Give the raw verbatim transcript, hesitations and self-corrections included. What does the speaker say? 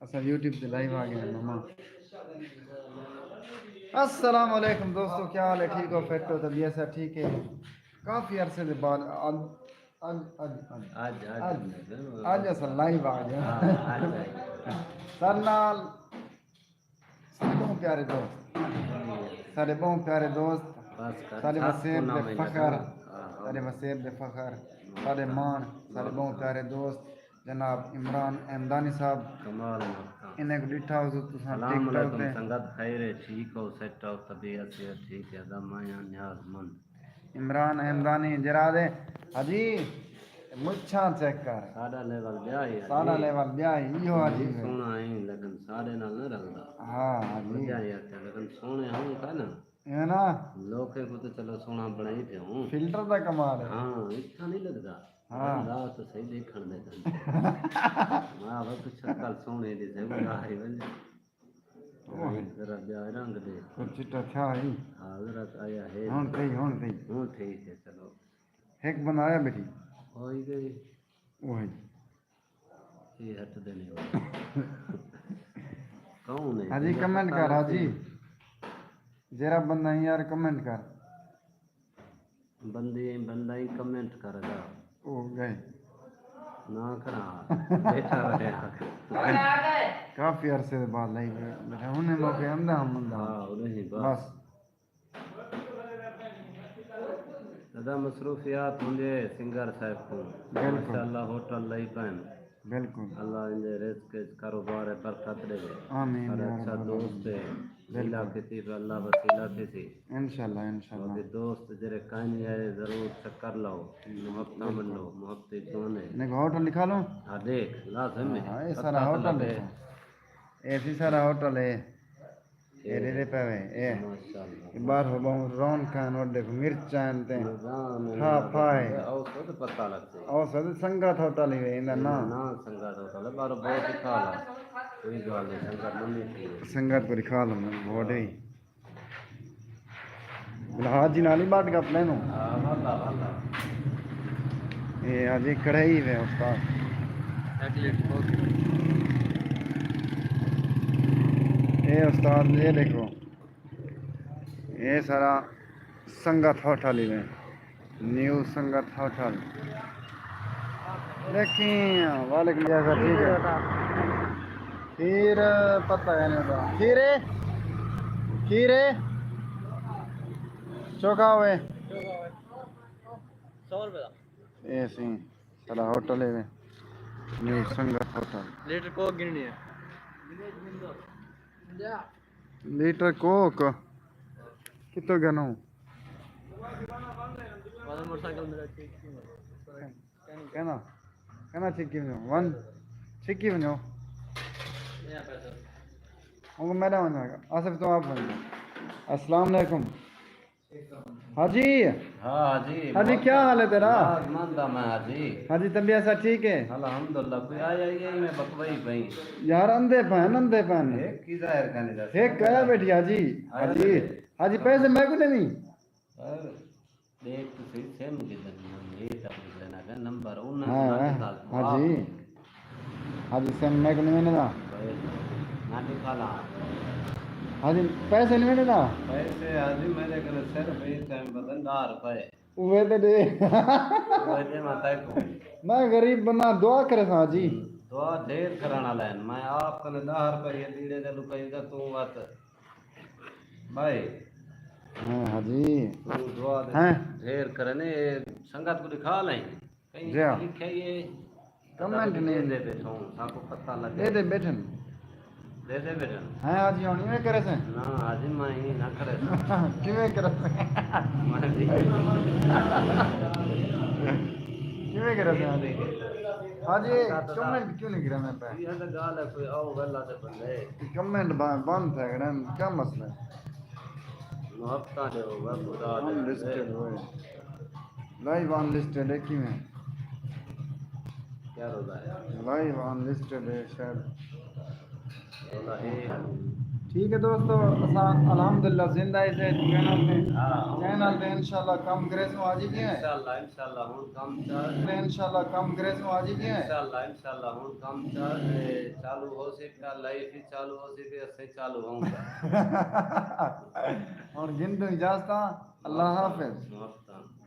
اساں یوٹیوب تے لائیو آ ڳئے ہیں ماما۔ السلام علیکم دوستو، کیا حال ہے؟ ٹھیک ہو؟ فٹ ہو؟ طبیعت سب ٹھیک ہے؟ کافی عرصے دے بعد اڄ اڄ اڄ اڄ اڄ اڄ اڄ اڄ اڄ اڄ اڄ اساں لائیو آ ڳئے ہیں۔ ہاں، اڄ آئے۔ سر نال ساݙے ٻہوں پیارے دوست، ساݙے ٻہوں پیارے دوست، بس کر، ساݙے چھت وسیب کوں نہ دے میں فخر، لڳا۔ ہاں، ہاں۔ ساݙے وسیب دے فخر، ساݙے ماݨ، ساݙے ٻہوں پیارے دوست جناب عمران احمدانی صاحب، کمال مقام۔ انہیں کوں ݙٹھا ہوسو تساں السلام ٹک ٹاک علیکم تے۔ سنگت، خیر ہے؟ ٹھیک ہو؟ سیٹ ہو؟ طبیعت صحت ٹھیک ہے؟ ادا میں ہاں نیاز مند۔ عمران احمدانی جرا دے حاجی، مچھاں چیک کر۔ ساݙا لیول ٻیا ہے حاجی۔ ساݙا لیول ٻیا ہے، ایہو حاجی ہے۔ سوہݨا ہے، لیکن ساݙے نال نہ رلدا۔ ہاں حاجی۔ وجہ یہ ہے، لیکن سوہݨے ہوں تاں نا۔ ہے نا؟ لوکیں کوں تے چلو سوہݨا بݨائی پیا ہوں۔ فلٹر دا کمال ہے۔ ہاں، اتھاں نہیں لڳدا۔ ہاں۔ انداز تو صحیح ݙیکھݨ دے کن۔ واہ، بس شکل سوہݨے دی سے، ٻاہر ہی ونڄ۔ اوہ۔ ذرا ٻیا رنگ ݙے۔ کجھ چٹا تھیا ہئی۔ ہاں، ذرا آیا ہے۔ ہݨ ٹھیک، ہݨ ٹھیک۔ ہݨ ٹھیک ہے، چلو۔ ہک بندہ آیا ٻیٹھی۔ آئی ڳئی۔ اوہی۔ یہ ہٹ دینے والا۔ کون ہے؟ حاجی کمنٹ کر، حاجی۔ جیڑھا بندہ ہی یار کمنٹ کر۔ بندے، بندہ ہی کمنٹ کر گا۔ او ڳئے۔ نہ کرا۔ بیٹھا رہیا۔ کافی عرصے دے بعد لائیو بیٹھا۔ ہݨ موقع آندا ہم آندا۔ ہاں، نہیں، بس۔ بس۔ ادا مصروفیات ہوندے سنگر صاحب کوں۔ بالکل۔ ماشاءاللہ ہوٹل لئی پئن۔ بالکل۔ اللہ ایندے رزق وچ کاروبار ہے برکت ݙیوے۔ آمین ساݙا یا رب اچھا العالمین۔ دوست ہے۔ بالکل۔ وسیلہ کیتی پیا، اللہ وسیلہ کیتی۔ انشاءاللہ، انشاءاللہ۔ باقی دوست جیڑھے کائنی آئے ضرور چکر لاؤ، محبتاں بالکل۔ ونڈو، محبتی کون ہے؟ انہیں کوں ہوٹل ݙکھا لوں؟ ہاں ݙیکھ، لازم ہے۔ ہاں، اے سارا پتہ ہوٹل لڳے۔ ݙیکھو۔ اے سی سارا ہوٹل ہے۔ اے ݙیہدے پئے وے، اے۔ ماشاءاللہ۔ اے ٻاہروں ٻہوں رونقاں ہن، او ݙیکھو مرچاں ہن تے نظام ہے، پھا پھا ہے۔ او سد پتہ لڳ سی۔ او سد سنگت ہوٹل ہی وے، ایندا ناں۔ ناں سنگت ہوٹل ہے، ٻاہروں بہت ہی کھا لا۔ کوئی ڳالھ نہیں، سنگت منی تھی۔ سنگت پوری کھا لو، بہت ہی۔ بلا حاجی نال ہی ٻڈ گپ لینو۔ ہاں، والا، والا۔ اے حاجی کڑھائی وے استاد۔ ایک لیٹر کھو کے۔ اے استاد، اے ݙیکھو۔ اے سارا سنگت ہوٹل ہی وے۔ نیو سنگت ہوٹل۔ ݙیکھیں، وعلیکم السلام، ٹھیک ہے۔ کھیر پتہ ہے نہیں ہوتا۔ کھیر ہے؟ کھیر ہے؟ چوکا ہوئے؟ سو روپے دا۔ اے سی، سارا ہوٹل ہے۔ نیو سنگت ہوٹل۔ لیٹر کوک گھنݨی ہے۔ لیٹر کوک کتوں گھنوں؟ والا موٹر سائیکل میرا ٹھیک کیوں ہے؟ کہنا، کہنا ٹھیک کیوں ہے؟ ون ٹھیک کیوں ہے؟ اوں میݙا ونڄݨا، آصف توں آپ ونڄو۔ السلام علیکم۔ حاجی۔ ہاں حاجی، حاجی، کیا حال ہے تیرا؟ یار، ماندا میں حاجی۔ حاجی، طبیعت سب ٹھیک ہے؟ الحمدللہ، کوئی آیا ہی نہیں، میں بکوائی پئی۔ یار، اندھے پئن، اندھے پئن۔ ایک کی ظاہر کرنے دا۔ ایک کیا بیٹھی حاجی؟ آیا حاجی، بیٹھے۔ حاجی، پیسے میں کو نہیں۔ یار، دیکھ تو صحیح، سم کدھر نہیں، یہ تک نکلنا ہے، نمبر، انہاں ہاں، کو نہ نکال، ہاں آپ جی۔ حاجی سم میں کو نہیں ملے گا۔ نہ نکالا۔ حاجی پیسے نہیں ملے گا۔ پیسے حاجی میرے کنے صرف ایک ٹائم بدن ݙاہ روپے۔ اوے تے ݙے۔ اوے ݙے ماتا کو۔ میں غریب بندہ، دعا کرے ساں جی۔ دعا ڈھیر کرݨ والا ہے۔ میں آپ کنے ݙاہ روپے لیڑے دے لکائی دا، توں وت بھائی۔ ہاں حاجی۔ توں دعا دے ہیں۔ ڈھیر کرے نے، سنگت کو دکھا لیں۔ کہیں جی ہاں۔ لکھے یہ کمنٹ نہیں۔ دے بیٹھوں، ساکو پتہ لگے۔ دے دے بیٹھن۔ دے دے بیٹھن۔ ہیں حاجی ہݨ ایویں کرے سے؟ نہ حاجی، میں ہی نہ کرے سے۔ کیویں کرے سے؟ میں بھی۔ کیویں کرے سے حاجی؟ حاجی، کمنٹ کیوں نہیں کرے میں پہ؟ یہ تو گال ہے، کوئی آؤ گلا تے بندے۔ کمنٹ با-، بند تھے گڑن، کیا مسئلہ ہے؟ محبتاں دے ہوگا، خدا دے۔ ہم لسٹڈ ہوئے۔ لائیو ان لسٹڈ ہے کیویں؟ کیا روزہ ہے؟ لائیو ان لسٹڈ ہے شاید۔ روزہ ہے۔ ٹھیک ہے دوستو، اساں الحمدللہ زندہ ہیسے چینل تے۔ ہاں۔ چینل تے انشاءاللہ کم کریسوں، آجی کیوں ہے؟ انشاءاللہ انشاءاللہ ہن کم چا انشاءاللہ کم کریسوں، آجی کیوں ہے؟ انشاءاللہ انشاءاللہ ہن کم چا چالو ہو سی پیا، لائف ہی چالو ہو سی پیا، اسے چالو ہوں۔ ہن گھندوں اجازتاں، اللہ حافظ۔ وقتاً۔